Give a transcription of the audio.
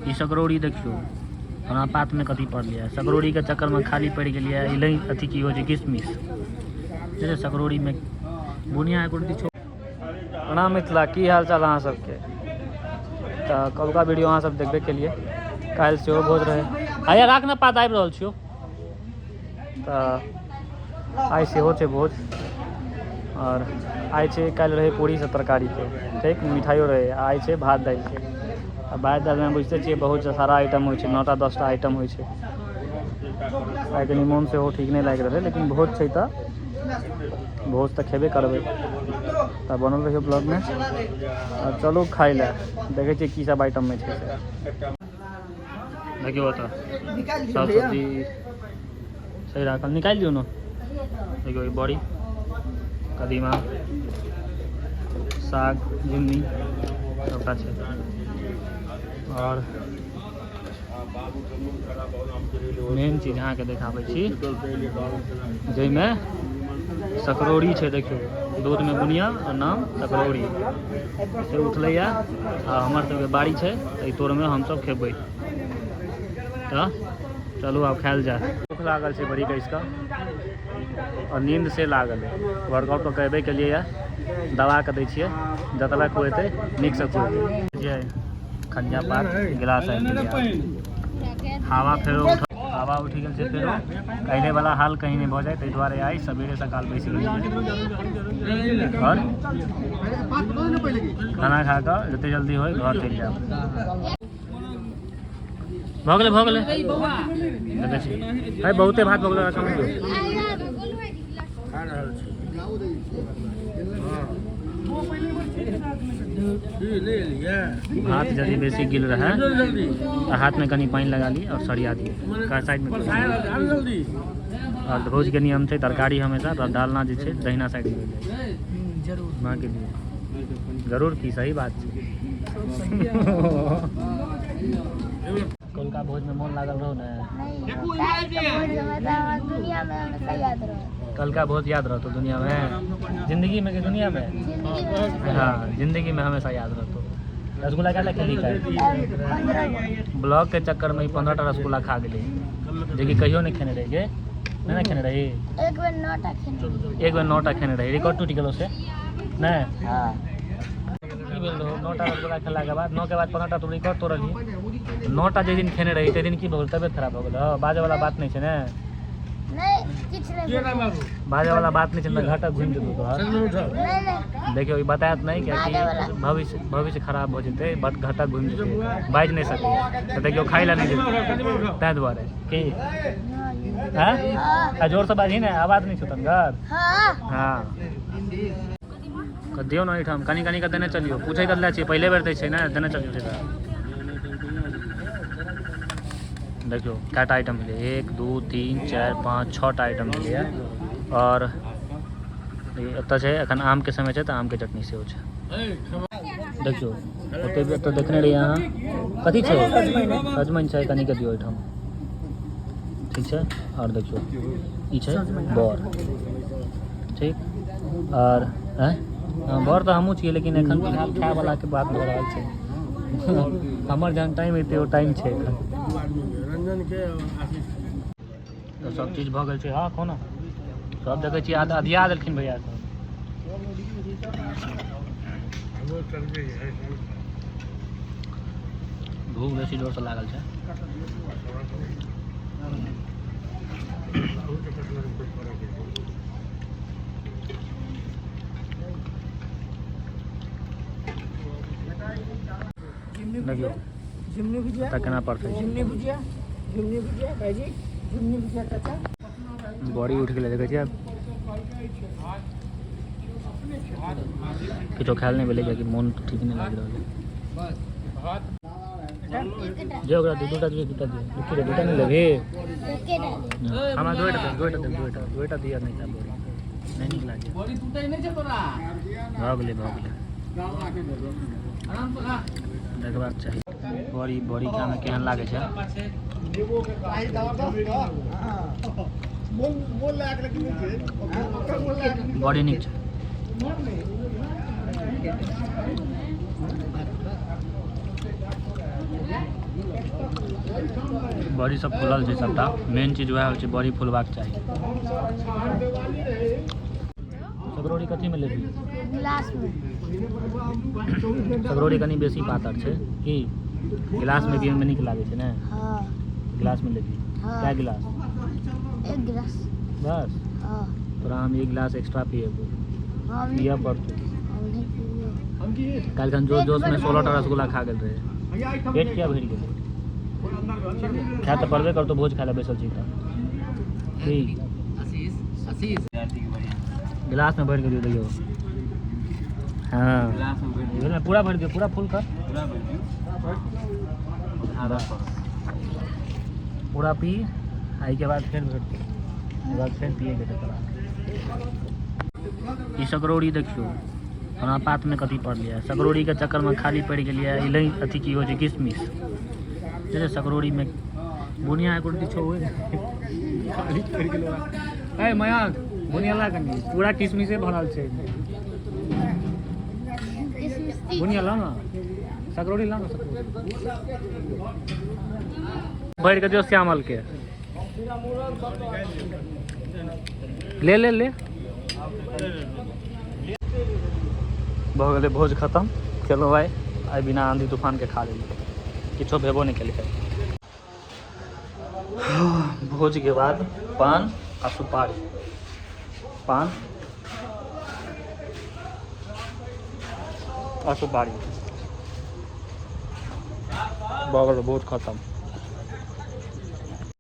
ई सकरौड़ी देखियौ, हमरा पातमे कथी पड़लै। सकरौड़ीके चक्करमे खाली पड़ि गेलियै। ई अथी की होइ छै, किशमिश छै सकरौड़ीमे, बुनिया एको रत्ती छौ। प्रणाम मिथिला, की हाल चाल अहाँ सबके? तऽ कलका वीडियो अहाँ सब देखबे केलियै। काल्हि सेहो भोज रहै। आइया राख ने पात, आबि रहल छियौ। तऽ आइ सेहो छै भोज, आओर आइ छै, काल्हि रहै पूरी सब तरकारीके, ठीक, मिठाइयो रहै। आइ छै भात दालिके, आ भात दालिमे बुझिते छियै बहुत सारा आइटम होइ छै, 9टा 10टा आइटम होइ छै। आइ कनि मोन सेहो ठीक नहि लागि रहलै, लेकिन भोज छै तऽ भोज तऽ खेबे करबै। तऽ बनल रहियौ ब्लॉगमे। आ चलू खाइ लए, देखै छियै की सब आइटममे छै से। देखियौ, ओतऽ सब सब्जी सही राखल, निकालि दियौ ने। देखियौ, ई बड़ी, कदीमा, साग, झिमनी सबटा छै। आओर मेन चीज अहाँके देखाबै छी, जाहिमे सकरौड़ी छै। देखियौ, दूधमे बुनिया आ नाम सकरौड़ी से उठलैए। आ हमर सबके बाड़ी छै, तऽ एहि तोरमे हमसब खेबै। तऽ चलू, आब खायल जाय। भूख लागल छै बड़ी कसिकऽ आओर नींद से लागल है। वर्कआउट कऽ के एबे केलियै यऽ, दबा कऽ दै छियै, जतबा खुएतै नीकसँ खुएतै। जे खनिया पात गिलास आबि गेलै। हवा फेरो हवा उठि गेल छै फेरो। काल्हि वाला हाल कहीं नहि भऽ जाय, ताहि दुआरे आइ सवेरे सकाल बैसि गेलियै। आओर खाना खा कऽ जते जल्दी होइ घर चलि जायब। भऽ गेलै, भऽ गेलै। देखै छी, है बहुते भात भऽ गेलै। कम दियौ। भात यदि बेसी गिल रहै तऽ हाथमे कनि पानि लगा ली आओर सरिया दियै साइडमे। आओर भोजके नियम छै, तरकारी हमेशा डालना जे छै दहिना साइडमे जाइ छै। माँके लिए जरूर की सही बात छै। कौलका भोजमे मोन लागल रहौ ने? दुनिया में हमेशा याद रहो। कल का भोज याद रहतो दुनिया में, जिंदगी में कि दुनिया में? जिंदगी में। हाँ, जिंदगी में हमेशा याद रहतो। रसगुल्ला क्या खेली का? 15। ब्लॉग के चक्कर में 15टा रसगुल्ला खा गेलै, जेकि कहियो नहि खेने रही गे। नहि ने खेने रही? एक बेर 9टा खेने। एक बेर 9टा खेने रही, रिकॉर्ड टूटि गेलो से नहि? हाँ। की भेल रहो 9टा रसगुल्ला खेलाके बाद? 9 के बाद 15टा तू रिकॉर्ड तोड़लही। 9टा जाहि दिन खेने रही ताहि दिन की भऽ गेल? तबियत खराब भऽ गेल? हँ, बाजऽ वाला बात नहि छै ने? नहीं, किछु नहीं भेल। बाजऽ वाला बात नहि छै ने, घाटा घुमि जेतौ तोहर। नहीं नहीं। देखियौ, ई बतायत नहि, कियाकि बाजऽ भविष्य भविष्य खराब भऽ जेतै, बट घाटा घुमि जेतै, बाजि नहि सकैए, तऽ देखियौ, खाइ लए नहि जेतै, ताहि दुआरे की हँ। आ जोरसँ बाजही ने, आवाज नहि छौ तनगर। हाँ। हँ, कऽ दियौ ने एहिठाम। कनि कनि कऽ देने चलियौ। पूछै कऽ लै छियै, पहिले बेर दै छै ने, देने चलियौ सीधा। देखियौ, कएटा आइटम भेलै? 1, 2, 3, 4, 5, 6टा आइटम भेलैए। आओर एतऽ छै, एखन आमके समय छै तऽ आमके चटनी सेहो छै। देखियौ, ओते एतऽ देखने रहियै अहाँ, कथी छै? सजमनि छै, कनिके दियौ एहिठाम। ठीक छै। आओर देखियौ, ई छै बड़, ठीक। आओर आँय? हँ, बड़ तऽ हमहूँ छियै, लेकिन एखन फिलहाल खायवलाके बात भऽ रहल छै। हमर जहन टाइम एतै, ओ टाइम छै एखन। रंजन के आशीष। तऽ सब चीज भऽ गेल छै। हँ, कोनो सब देखै छियै, आधा अधिया देलखिन भैया सब। वो चल गई है। भूख बेसी जोरसँ लागल छै। बहुत पटना में कोई फर्क है। देखियौ, झिमनी भुजिया। पता केना पड़तै छै। झिमनी भुजिया, झिमनी भुजिया भाईजी, झिमनी भुजिया चाचा। बड़ी उठि गेलै, देखै छियै। किछो खायल नहि भेलै, कियाकि मोन ठीक नहि लागि रहल है। जे ओकरा दू दूटा दियौ, दूटा दियौ। की रे, दूटा नहि लेबही? एके डाली। हमरा दुएटा दे, दुएटा दे, दुएटा, दुएटा दिअ। नहि खायब बड़ी, नहि नीक लागै। बड़ी टूटे नहीं छै तोरा। भऽ गेलै, भऽ गेलै। आराम से खा। देखबाक चाही। बड़ी, बड़ी खायमे केहन लागै छै? मोन मोन लगा के रखने छै, ओकर मोन लगा के। बड़ी नीक छै। बड़ी सब फूलल छै सबटा। मेन चीज वएह होइ छै, बड़ी फूलबाक चाही। सकरौड़ी कथीमे लेबही? गिलासमे। सकरौड़ी कनि बेसी पातर छै की? गिलासमे पियैमे नीक लागै छै ने? हाँ। गिलासमे लेबही? हाँ। कए गिलास? एक गिलास। बस? हाँ। तोरा हम एक गिलास एक्स्ट्रा पिएबो। हम पियऽ पड़तौ। हम नहीं पीबै। काल्हिखन जोश जोशमे 16टा रसगुल्ला खा गेल रहै, पेट किया भरि गेलै? खाय तऽ पड़बे करतौ, भोज खाय लए बैसल छी तऽ की? गिलासमे भरि कऽ दियौ, देखियौ। हाँ, भेल ने? पूरा भरि दियौ, पूरा फुल कर। पूरा पी, आ एहिके बाद फेर भेटतौ, एहिके बाद फेर पियैके छै तोरा। ई सकरौड़ी देखियौ, हमरा पातमे कथी पड़लै। सकरौड़ीके चक्करमे खाली पड़ि गेलियै। ई नहि, अथी की होइ छै, किशमिश छै सकरौड़ीमे। बुनिया एको रत्ती छौ? खाली पड़ि गेलै। ए मयंक, बुनिया ला कनी, पूरा किशमिशे भरल छै। किशमिश। बुनिया ला ना, सकरौड़ी ला ना। सकरौड़ी भरि कऽ दियौ श्यामल के। ले ले ले। भऽ गेलै भोज खतम। चलो भाइ, आइ बिना आंधी तूफानके खा लेलियै, किछो भेबो नहि केलकै। भोजके बाद पान आ सुपारी, पान आ सुपारी। भऽ गेलै भोज खतम।